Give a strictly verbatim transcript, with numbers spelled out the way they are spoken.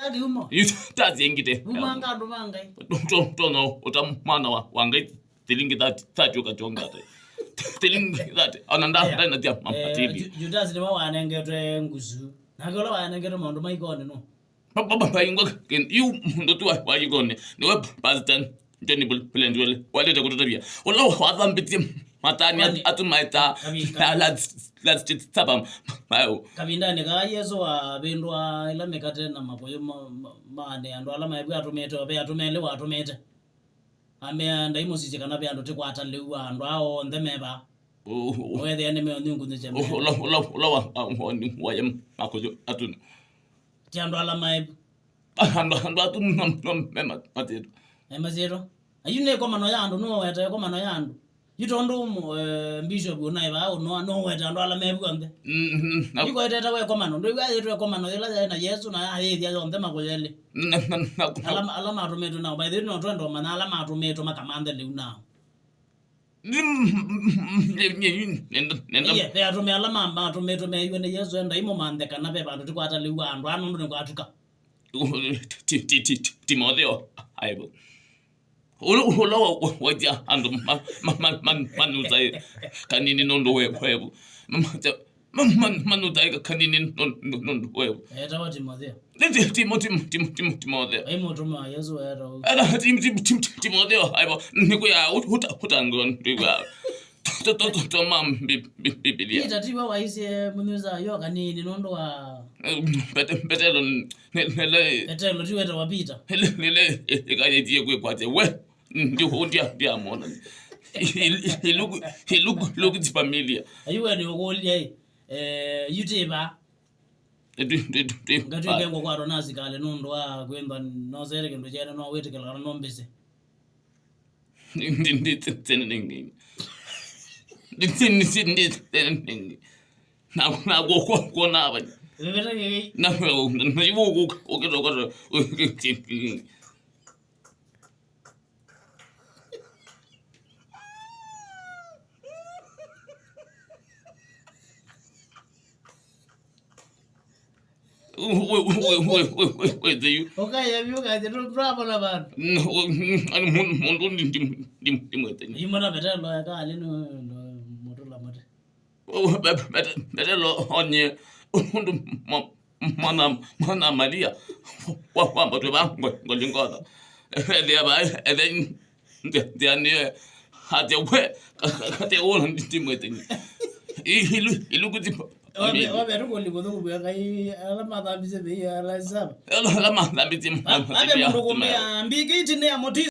Yake umo. Yu tasi engite. Umanga andũ ma Ngai. To, to, to no, ũta mwana wa, wa Ngai, silingi thirty, thirty ũkachonga ate. Silingi thirty. Ona nda, eh, nda inatia, eh, mapatili. Ju-, Judas nĩwe wanengetwe ngusu. Nake ũla wanengetwe maũndũ ma ikoni no. Ba, ba, ba, ba, ingwa, ken, yu mũndũ tu wa, wa ikoni. Nĩwe Pastor John Bul-, Bulendwele. Walete kũtũtavia. Ũla wathambĩtie matani. Kwani, atu maeta, kavi-, kavi-, la, la, la, Last Supper. Mayo. Kavindanĩ kaa Yesũ wavĩndũa ĩla mĩkate na makũyũ ma, ma, maanĩ andũ ala maĩvu atũmĩte, o ve atũme elĩ watũmĩte. Amea, ndaimũsisye kana ve andũ tĩkwata lĩu wa andũ aa onthe me vaa. Oh, oh. Wethĩa nĩmeũnyungunyĩsya. Oh, me ũla, ũla, ũla wa, wa, wa, wa, wa makũyũ atũne. Ti andũ ala maĩvu. Andũ, andũ atu no, no, me ma-, matĩtwe. Me masyĩtwa. Ayu nĩ ĩkomano ya andũ, nũũweta ĩkomano ya andũ. Yu tondũ mũ-, eh, Bishop ũnaĩ vaa ũnoa, nũũweta andũ ala mevu onthe. Mm, mm, na- Yu kwetete we ĩkomano, ndwĩw'a yĩtwe ĩkomano yĩla yaĩ na Yesũ na yayĩthya yonthe makũyũ elĩ. Na, na, na, ala, ala matũmĩtwe nao, by the way, no twenda ũmanya ala matũmĩtwe makamanthe lĩu nao. Nenda, nenda. Iye, ve atũme ala ma-, matũmĩtwe meeiwe nĩ Yesũ, enda imũmanthe kana ve vandũ tĩkwata lĩu wa andũ aa nũndũ nĩkwatuka. Ti-, ti-, ti-, ti-, Timotheo, aivo. Ũla, ũla wa-, wa-, watia andũ ma-, ma-, ma-, ma-, manũtae kanini nũndũ we-, wevu. Ma-, ma-, ma-, ma-, manũtae kanini nũndũ, nũndũ, nũndũ wevu. Etawa Timotheo. Ti-, ti-, Timo-, Timo-, Timo-, Timo-, Timotheo. Ai mũtũme wa Yesũ wetawa. Ela Tim-, Tim-, Tim-, Tim-, Timotheo, aivo. Nĩkwĩa, ũta-, ũtangĩwa ndĩw'a. To-, to-, to-, toma Bi-, Bi-, Biblia. Peter tiwe waisye mũnyuza yo kanini nũndũ wa. Eh, Pete-, Petelo n-, ne-, nele. Petelo tiwe wetawa Peter. Nele, nele, eh, ĩkayĩtie kwĩkwatya we. Ndi, ndia, ndiamona. He, he, he look, he look, look familiar. Ayu we nĩ ũkũlya ĩ. Eh, yu ti va. Ndi, ndi, ndi, ndi. Ngatwĩke ngũkwatwa na asikalĩ nũndũ wa kwĩmba nosere kĩndũ kyene no wĩtĩkĩla kana no mbĩsĩ. Ndi, ndi, ndi, ndi, ndi, ndi. Ndi, ndi, ndi, ndi, ndi, ndi. Na, na, ku-, ku-, kuona hapa. Veveta kĩkĩ. Na, na, na, na, ukitoka. Ũkaĩa vyũ kathi ndwavona vandũ. Mũndũ ndimwĩtĩnya. Imona Petelo eka alĩ nĩ mũtũla mũtĩ. Petelo onie ũndũ mwana, mwana Maria wambatwe va Ngolingotha. Ethĩa va, ethĩa nthĩanĩe ate we kate wona ndimwĩtĩnya. Ilu, ilukuti. Wabe, wabe tukuli kuthuku bwa Ngai, ala mathambisye mĩĩ ya ala saba. Ala, ala mathambisye. Abe mũndũ kũmbĩa mbikiti nĩ ya mũtĩ.